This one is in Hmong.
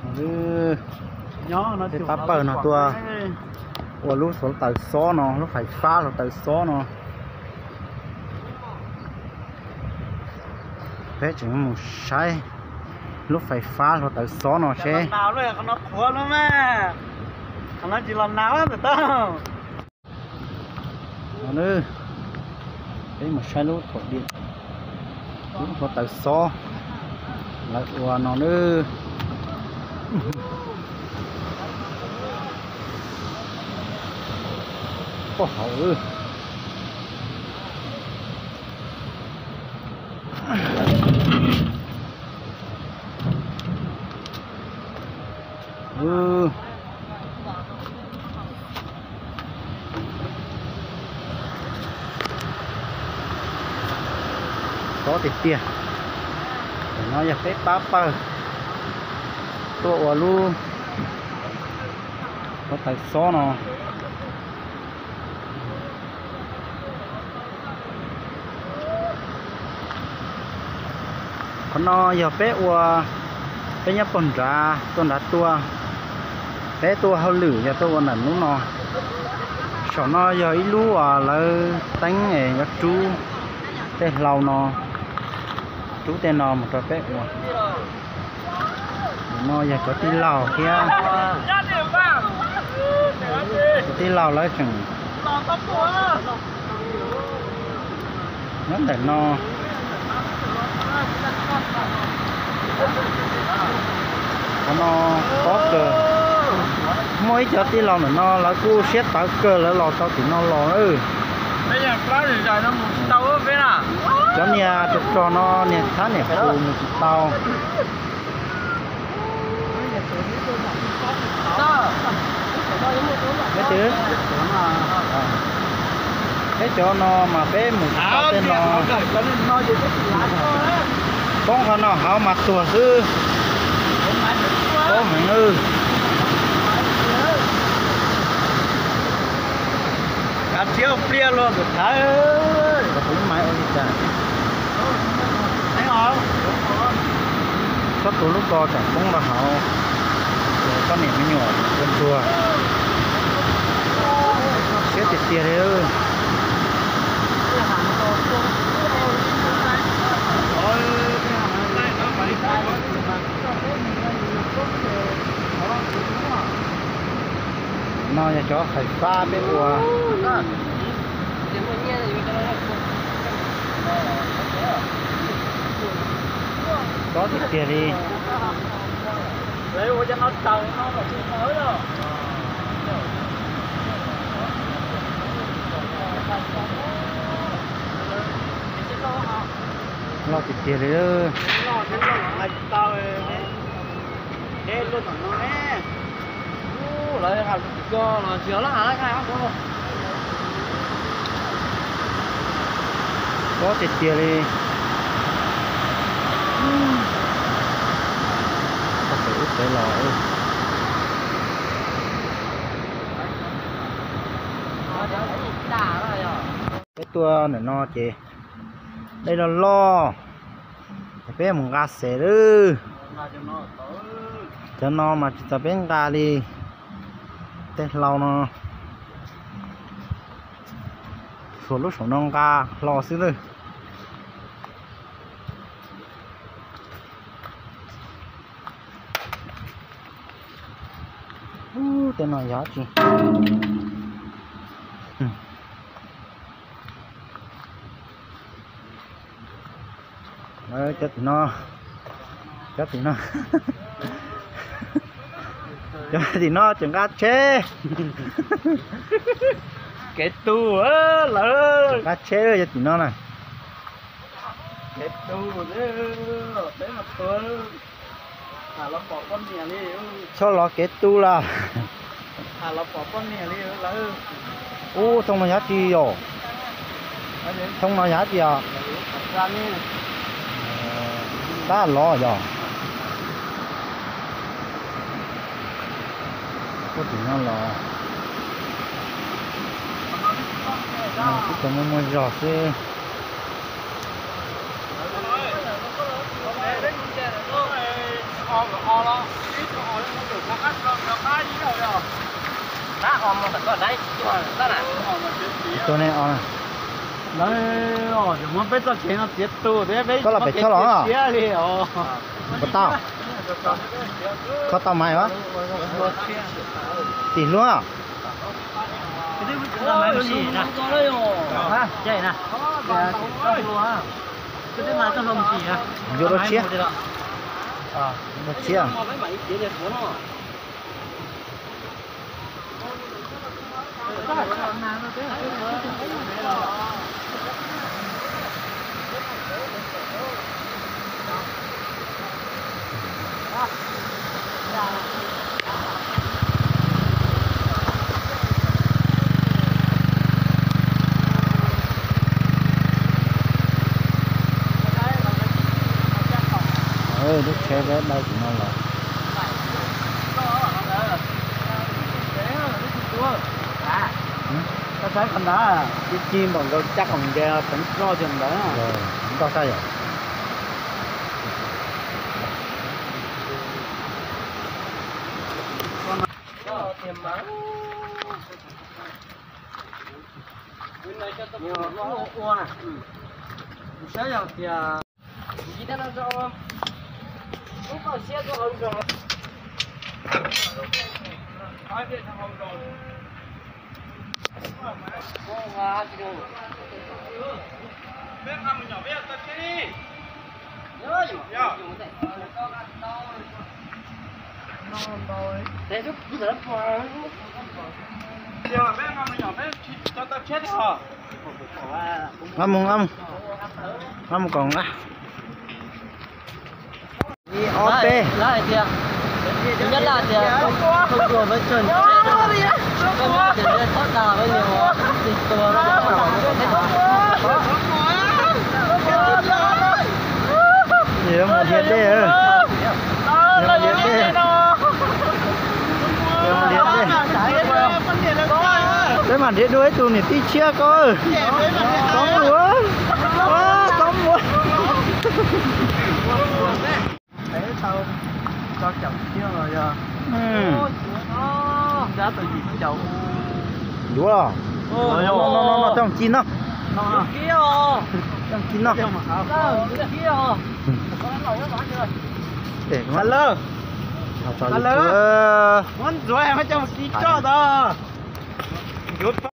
Peb pab pawg no tuaj ua lub hluav taws xob no, lub fais fab hluav taws xob no. Peb tseem mus saib lub fais fab hluav taws xob no seb. Peb mus saib lub thom diam, lub hluav taws xob lawv ua no nawb. Poj hauv. Xob tiag tiag. Ntawm no yog peb pab pawg tuaj ua lub hluav taws xob no. Qhov no yog peb ua, peb nyob pog nrad tuaj nrad tuaj, peb tuaj hauj lwm yog tuaj ua ntawm lub no. Saum no yog ib lub uas lawv teeb es yuav rub tej hlau no, rub tej no mus rau peb ua. Nim no yog cov tij laug thiab, cov tij laug lawv tseem nyob ntawm no. Qhov no tob kawg. Muaj ib cov tij laug ntawm no lawv kuj siab tawv kawg lawv los tau tim no los. Cov niag rog rog no niag thab niam qus mus tsis tau. Peb cov no mas peb mus tsis tau tej no. Poob qhov no hauv mas tuag xwb. Poob heev. Kav tsij ua pliaj luag tus thawj. Txhob tu lub ko tseem poob rau hauv, ces poj niam me nyuam ua ntsuag. Siab tiag tiag li. No yog cov fais fab peb ua. Tob tiag tiag li. Loj tiag tiag li. Tob tiag tiag li. Txog pem ub pem los. Peb tuaj ntawm no ces dej loj loj, ces peb mus nqa xev lawm. Cov no mas tsis txaus peb nqa li. Tej hlau no xuas lub saum no nqa hlo xwb lawm. Ub, tej no yog dab tsi? Cov tim no, cov tim no, cov tim no tseem nqa tsheb. Kev tu lawm. Nqa tsheb cov tim no na. Kev tu, peb mas tuag. Txhob los kev tu lawm. Ub, thoob no yog dab tsi yom? Thoob no yog dab tsi os? Tab lov yog. Tuaj tim no los twb tseem muaj muaj zog xwb. Tus ne o na. Lawv muab peb txoj kev no txiav tu thiab peb, koj los pem tshoj los siab li os. Puas tau? Koj tau mas os. Tim hlub. Yuav dua tshiab. Dua tshiab. Lub tsheb peb dai tim no los. Koj saib qhov ntawd, ci ci npaum nkaus caj khoom nce teev roj tiag ntawd. Koj saib yom. Saib yog tias Nqa mus, nqa mus, nqa mus kom nqa. Ib ob peb. Yog mus ntiav dej, yog mus ntiav dej, yog mus ntiav dej. Peb mam nrhiav dua ib tug niam tij tshiab koj. Txhob mus, txhob mus. Yuav los. No, no, no, coj ci no. Coj ci no. Xav lawm. Muab ntxuav coj mus ci roj tod. Yuav